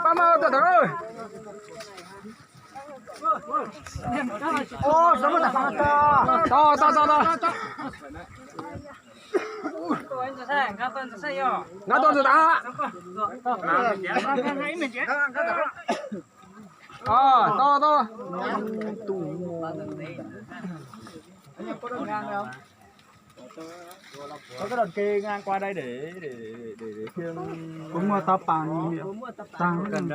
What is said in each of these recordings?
Pab mas tawm tawm. Tau tau tau tau. Nqa tuaj ntxuag tas. Tau tau. Có cái đoàn kia ngang qua đây để để để để, để khiêng. Có mua tao pàng. Cần cần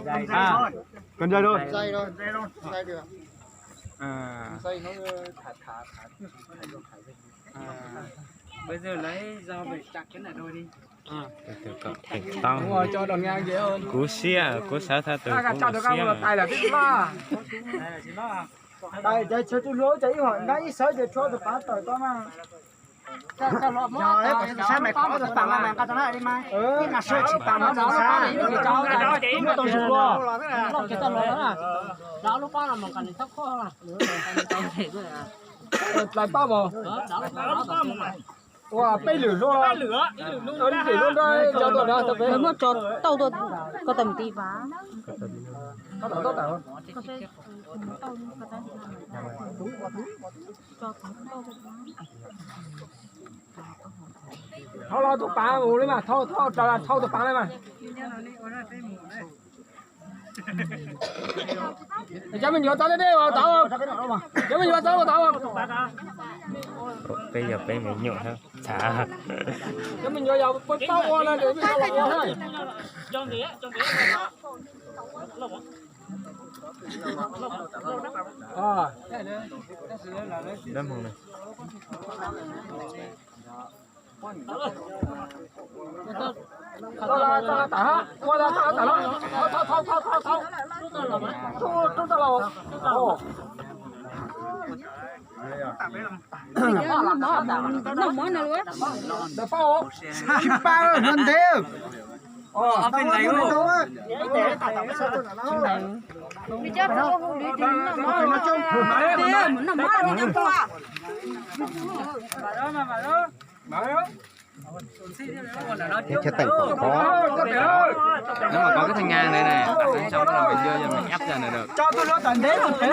dây thôi. Dây thôi, dây thôi, dây được. À. Dây nó thả thả thả. À. Bây giờ lấy dao về chặt cái này đôi đi. Tau. Đúng rồi, cho đoàn ngang dễ hơn. Kub siab, kub sawv thawj tug kub siab. Đây, đây, cho tôi lố, cho ít hỏi, ngang ít sới, cho cho tôi phá tờ con mà. Sao mày có tao tặng mà mày có tao nói đi mai. Cái mà sới chỉ tặng mà tao sao. Mua tao dùng luôn. Đó, lúc đó là mình cần thấp khó là. Tlais pab os. Ua peb lwm luaj. Peb lwm luaj nrog cov tuaj nrog tau peb. Muab tso tau tuaj, koj tau mus ti vas. Thau los tus pav mus li mas, thau, thau, thau tus pav li mas. Cov me nyuam txav deb deb tau, cov me nyuam txav tau. Peb yog peb me nyuam txav. Cov me nyuam yog peb paub ua no ces peb los ua na. Tsis paub, no ntev. Nếu mà có cái thanh ngang đây này, đặt đằng sau là mình đưa cho mình ép ra là được. Cho tôi lúa tỏi nếp một tí.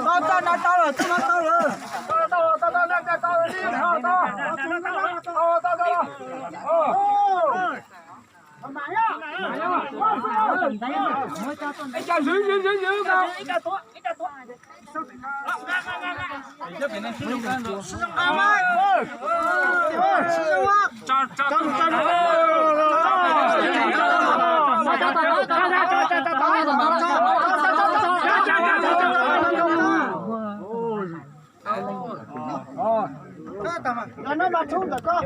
Tao, tao nói tao rồi, tao nói tao rồi. Ê, cho giữ, giữ, giữ, giữ tao. Ôi. Ôi. Nó mà trúng rồi con.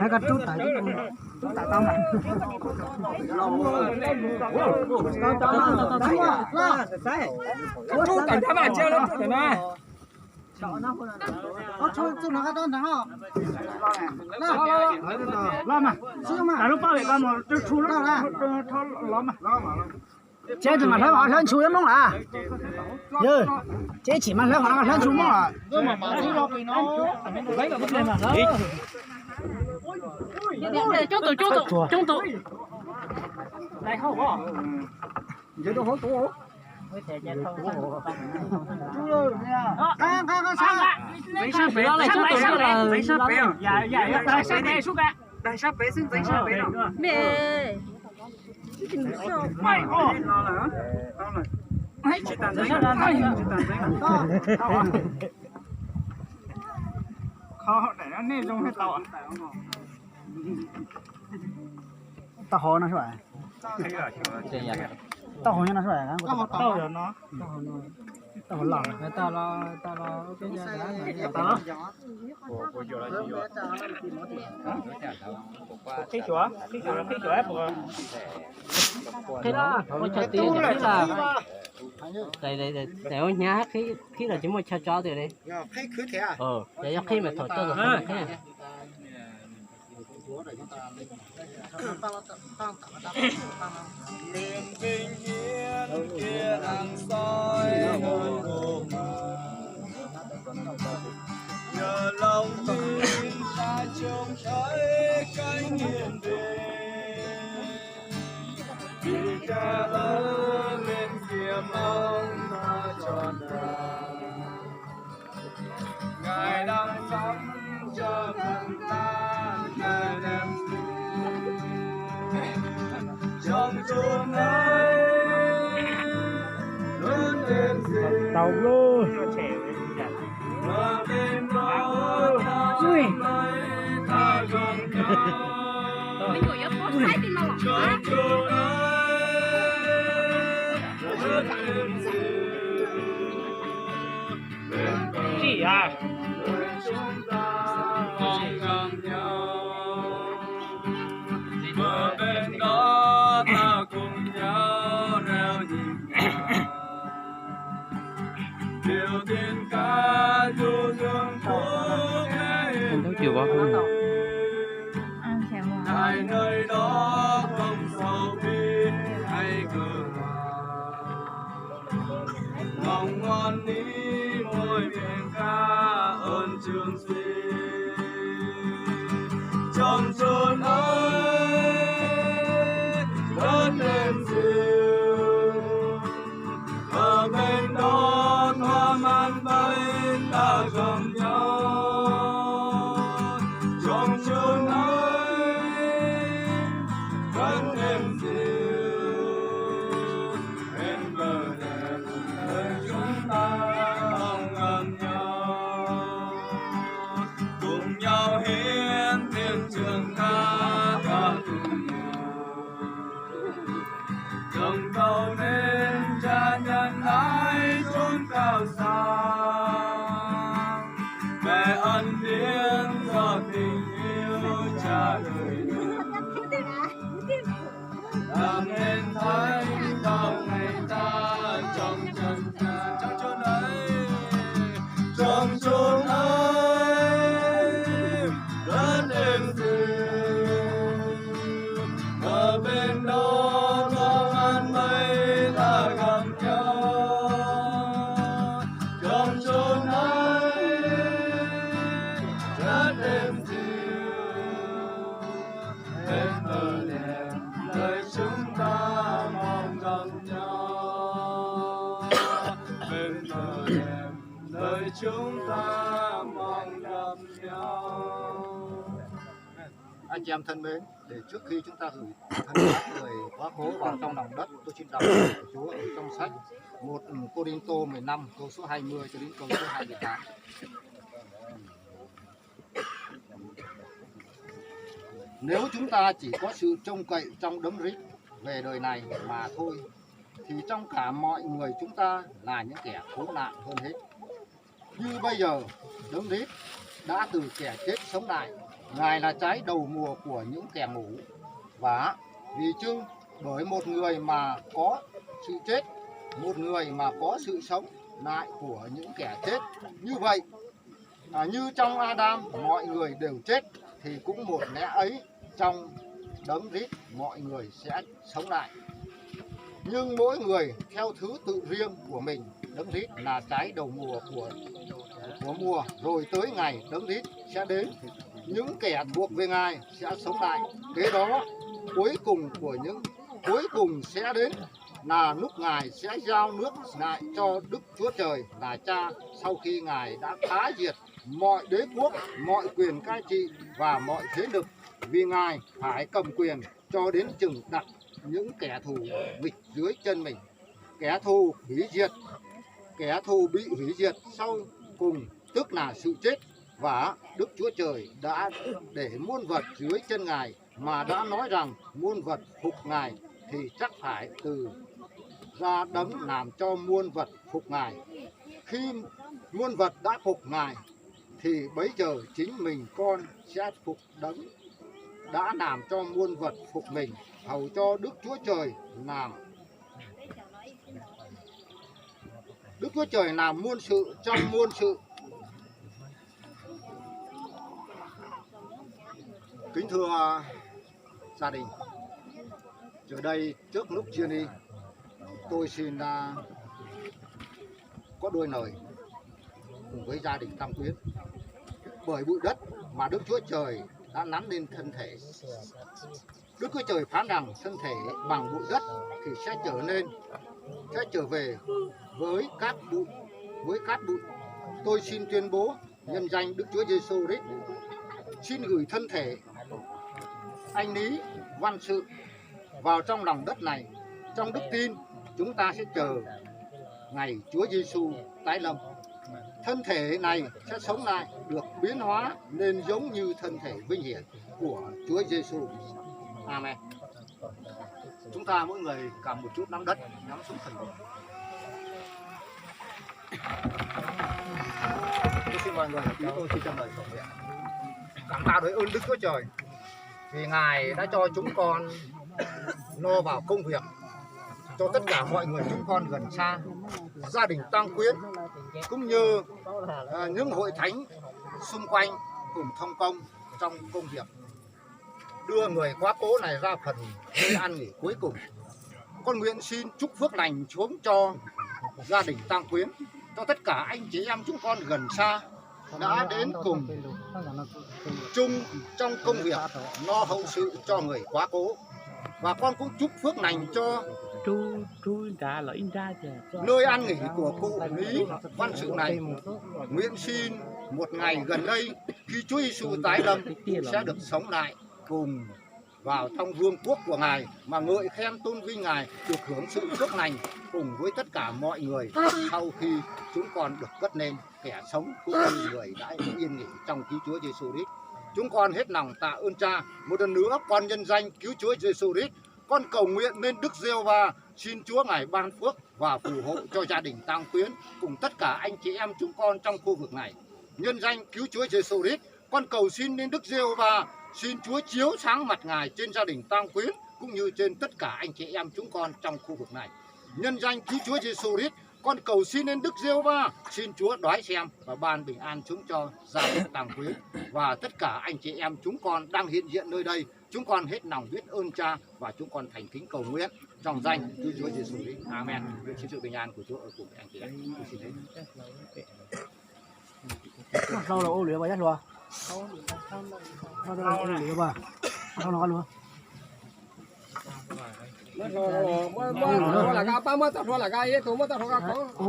Hais koj rub tawm, rub tawm tau mas. Rub tawm nrad mas, cia rub tawm na. Los mas, tas lub pob vem ko mus rub los mas. Ces tus mas hlawv hov hlawv ntshua yuav Hmoob lawm. Ces ib chim mas hlawv hov hlawv ntshua Hmoob lawm. Coob tus, coob tus, coob tus. Ntxeev sab pem, ntxeev sab pem, ntxeev sab pem, ntxeev sab pem, ntxeev sab pem xwb, ntxeev sab pem no. Tsis tas ntxeev, tsis tas ntxeev. Qhov hauv daim no nej zoo thiaj tau. Tau hauv no sub. Tau hauv no sub. Tau hauv no. Tau hauv los. Tau los, tau los. Qhib cuam, qhib cuam, qhib cuam. Qhib los, ua chaw tib qhib los. Daim ua hnyav qhib los tsis muaj chaw tso tiag li. Yog qhib mas thaum coj tus qhib. Tau lawm. Ui. Tsis a. Ntau cws vov hwv. Anh chị em thân mến, để trước khi chúng ta gửi thân mến người quá cố vào trong lòng đất, tôi xin đọc lời của Chúa ở trong sách một Cô-rin-tô mười lăm, câu số hai mươi cho đến câu số hai mươi tám. Nếu chúng ta chỉ có sự trông cậy trong Đấng Christ về đời này mà thôi, thì trong cả mọi người chúng ta là những kẻ khốn nạn hơn hết. Như bây giờ, Đấng Christ đã từ kẻ chết sống lại. Ngài là trái đầu mùa của những kẻ ngủ. Và vì chưng bởi một người mà có sự chết, một người mà có sự sống lại của những kẻ chết. Như vậy, à, như trong Adam mọi người đều chết, thì cũng một lẽ ấy trong Đấng Christ mọi người sẽ sống lại. Nhưng mỗi người theo thứ tự riêng của mình, Đấng Christ là trái đầu mùa của của mùa, rồi tới ngày Đấng Christ sẽ đến, những kẻ thuộc về Ngài sẽ sống lại. Kế đó, cuối cùng của những cuối cùng sẽ đến là lúc Ngài sẽ giao nước lại cho Đức Chúa Trời là Cha, sau khi Ngài đã phá diệt mọi đế quốc, mọi quyền cai trị và mọi thế lực, vì Ngài phải cầm quyền cho đến chừng đặt những kẻ thù nghịch dưới chân mình. Kẻ thù hủy diệt, kẻ thù bị hủy diệt sau cùng tức là sự chết, và Đức Chúa Trời đã để muôn vật dưới chân Ngài, mà đã nói rằng muôn vật phục Ngài, thì chắc phải từ ra Đấng làm cho muôn vật phục Ngài. Khi muôn vật đã phục Ngài, thì bấy giờ chính mình con sẽ phục Đấng đã làm cho muôn vật phục mình, hầu cho Đức Chúa Trời làm Đức Chúa Trời làm muôn sự trong muôn sự. Kính thưa gia đình, giờ đây trước lúc chia ly, tôi xin à, có đôi lời cùng với gia đình Tam Quyến. Bởi bụi đất mà Đức Chúa Trời đã nắn nên thân thể. Đức Chúa Trời phán rằng thân thể bằng bụi đất thì sẽ trở nên, sẽ trở về với cát bụi, với cát bụi. Tôi xin tuyên bố nhân danh Đức Chúa Giêsu Christ, xin gửi thân thể anh Lý Văn Sự vào trong lòng đất này, trong đức tin chúng ta sẽ chờ ngày Chúa Giêsu tái lâm. Thân thể này sẽ sống lại, được biến hóa nên giống như thân thể vinh hiển của Chúa Giêsu. Amen. Chúng ta mỗi người cầm một chút nắm đất, nhắm xuống thần. Tôi xin mời người, chúng tôi xin dâng lời cầu nguyện. Cảm tạ đội ơn Đức Chúa Trời vì Ngài đã cho chúng con lo vào công việc, cho tất cả mọi người chúng con gần xa, gia đình Tăng Quyến, cũng như à, những hội thánh xung quanh cùng thông công trong công việc đưa người quá cố này ra phần nơi an nghỉ cuối cùng. Con nguyện xin chúc phước lành xuống cho gia đình Tăng Quyến, cho tất cả anh chị em chúng con gần xa đã đến cùng chung trong công việc lo hậu sự cho người quá cố. Và con cũng chúc phước lành cho nơi an nghỉ của cụ Lý Văn Sự này. Nguyện xin một ngày gần đây, khi Chúa Giêsu tái lâm, sẽ được sống lại cùng vào trong vương quốc của Ngài, mà ngợi khen tôn vinh Ngài, được hưởng sự phước lành cùng với tất cả mọi người sau khi chúng con được cất lên kẻ sống cũng như người đã yên nghỉ trong Cứu Chúa Giêsu Christ. Chúng con hết lòng tạ ơn Cha. Một lần nữa, con nhân danh Cứu Chúa Giêsu Christ, con cầu nguyện nên Đức Giê-hô-va, xin Chúa Ngài ban phước và phù hộ cho gia đình Tăng Quyến cùng tất cả anh chị em chúng con trong khu vực này. Nhân danh Cứu Chúa Giêsu Christ, con cầu xin nên Đức Giê-hô-va, xin Chúa chiếu sáng mặt Ngài trên gia đình Tăng Quyến cũng như trên tất cả anh chị em chúng con trong khu vực này. Nhân danh Cứu Chúa Giêsu Christ, con cầu xin đến Đức Giê-hô-va, xin Chúa đói xem và ban bình an xuống cho gia đình Tăng Quyến và tất cả anh chị em chúng con đang hiện diện nơi đây. Chúng con hết lòng biết ơn Cha và chúng con thành kính cầu nguyện trong danh Chúa Chúa Giêsu Christ. Amen. Nguyện xin sự bình an của Chúa ở cùng anh chị em. Tôi xin hết. Hlau los ua lwm mas, hlau los ua lwm mas, hlau los ua lwm. Ua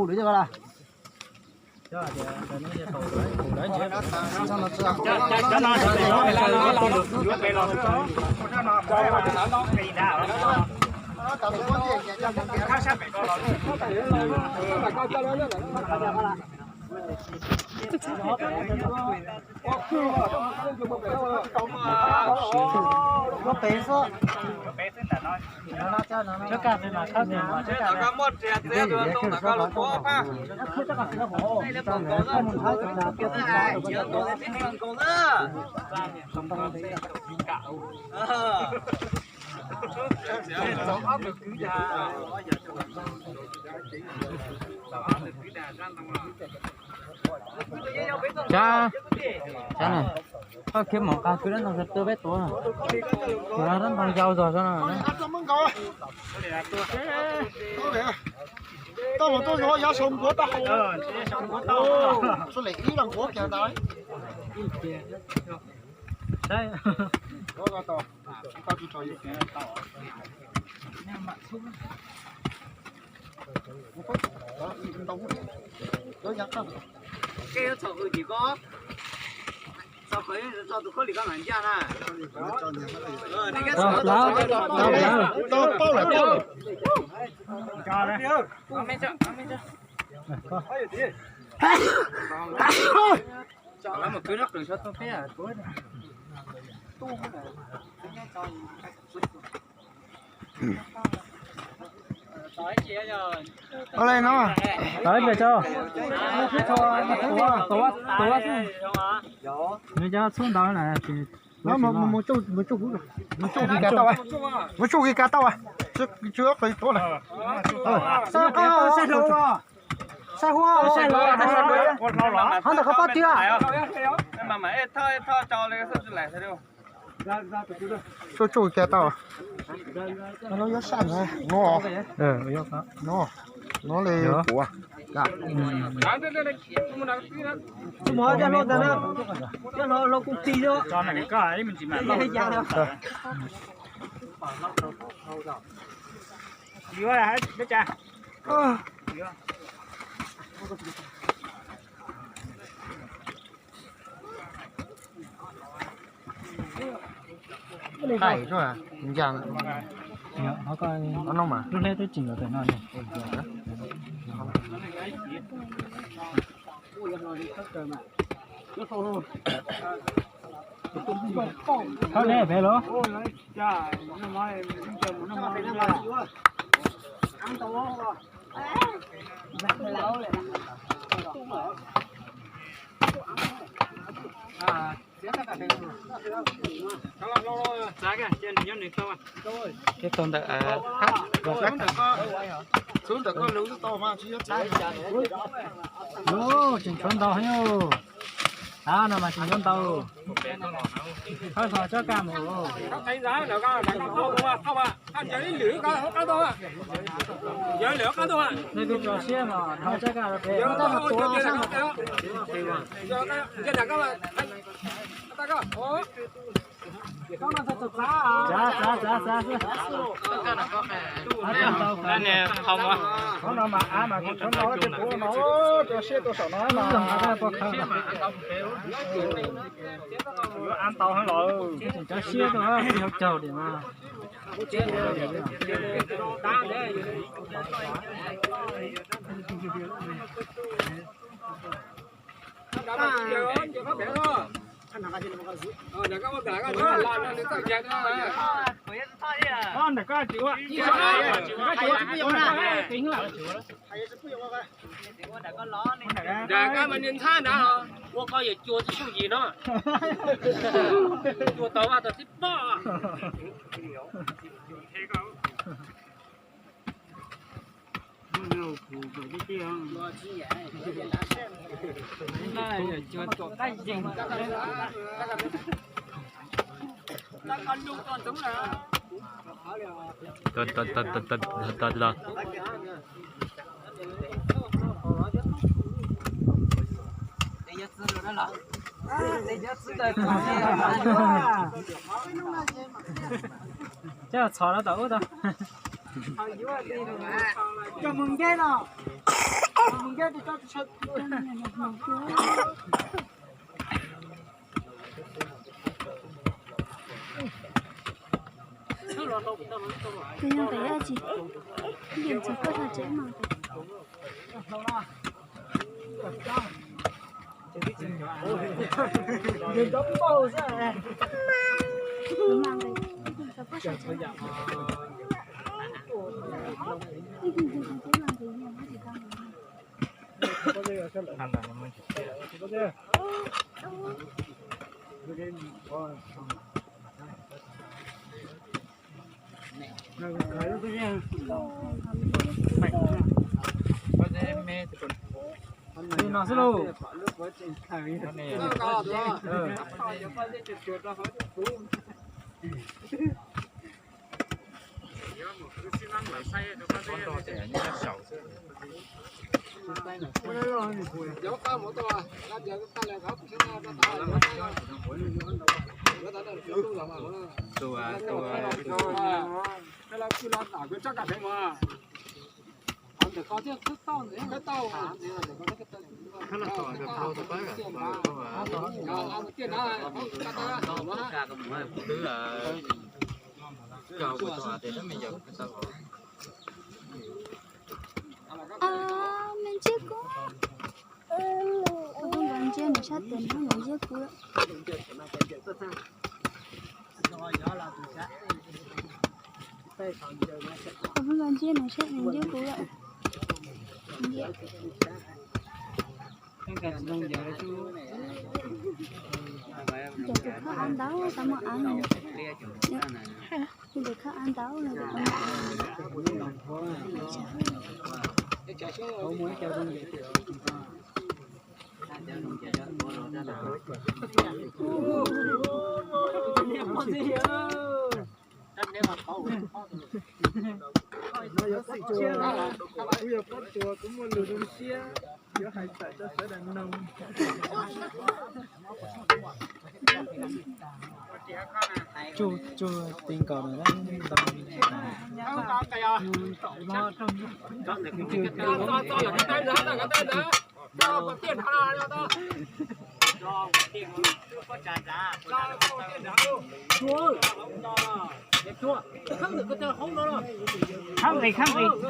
lwm coj los. Tsab, tsab na, koj khiav mus nqa kwv dab ntog sawv tuaj peb tuav, kwv dab ntog yau zog zog no. Tau mus tuaj yuav yav saum nkuav tau hau. Suav lem ib los nkuav kiag ntawd. Ua li no, tau ib pliag tso. Nws cov txhub ntawd na, mus tsuj kis kav tau, mus tsuj kis kav tau, tsw qis tuav na. Saib huab, hov ntawm qhov pob tw. Tsuj tsuj kiag tau. No yuav saj no, no li kuv. Tsuj mus coj hlo ntag na, coj hlo hlo kuv tig xwb. Qaij tsuag ncaj, lub hleb twb tsis los pem no. Thawb hleb pem los. Tib tug ntawm, tseem tshuav ntau. Av no mas tseem tshuav ntau. Thawb hlo tsob kaj mus. Nej tso siab mas dhau tsob kaj rau pem. Txav, txav, txav, txav xwb. Qhov no mas av mas tseem tshuav ntau, ces kuv no tso siab rau saum no mas. Yuav av ntau heev los, tseem tso siab rau, tsis yog caug diam mas. Nram koj mas niag ntxhab nrad, ua koj yuav cua tib suj yim no. Cua tau vaj tau tib pob. Coj txhom no tom ub tau. Coj mus nce no. Tus nyob pem dab tsi? Yeej tsis koj sab tsev mas. Li no xwb lauj. Me ntsia kuv, kuv nkawd ntsia nws sab tes, nws nkawd ntsia kuv lawm. Kuv nkawd ntsia nws sab tes, nws ntsia kuv lawm. Ces tus khab av ntawd tau muaj av no. Ces tus khab av ntawd no ces tau muaj av no. No yog pob tsuas, kuv yog pob tsuas, kuv muaj lus zoo siab, yuav hais tawm rau sawv daws mloog. Tsuj tsuj ti nkaus na. Khab nqis, khab nqis.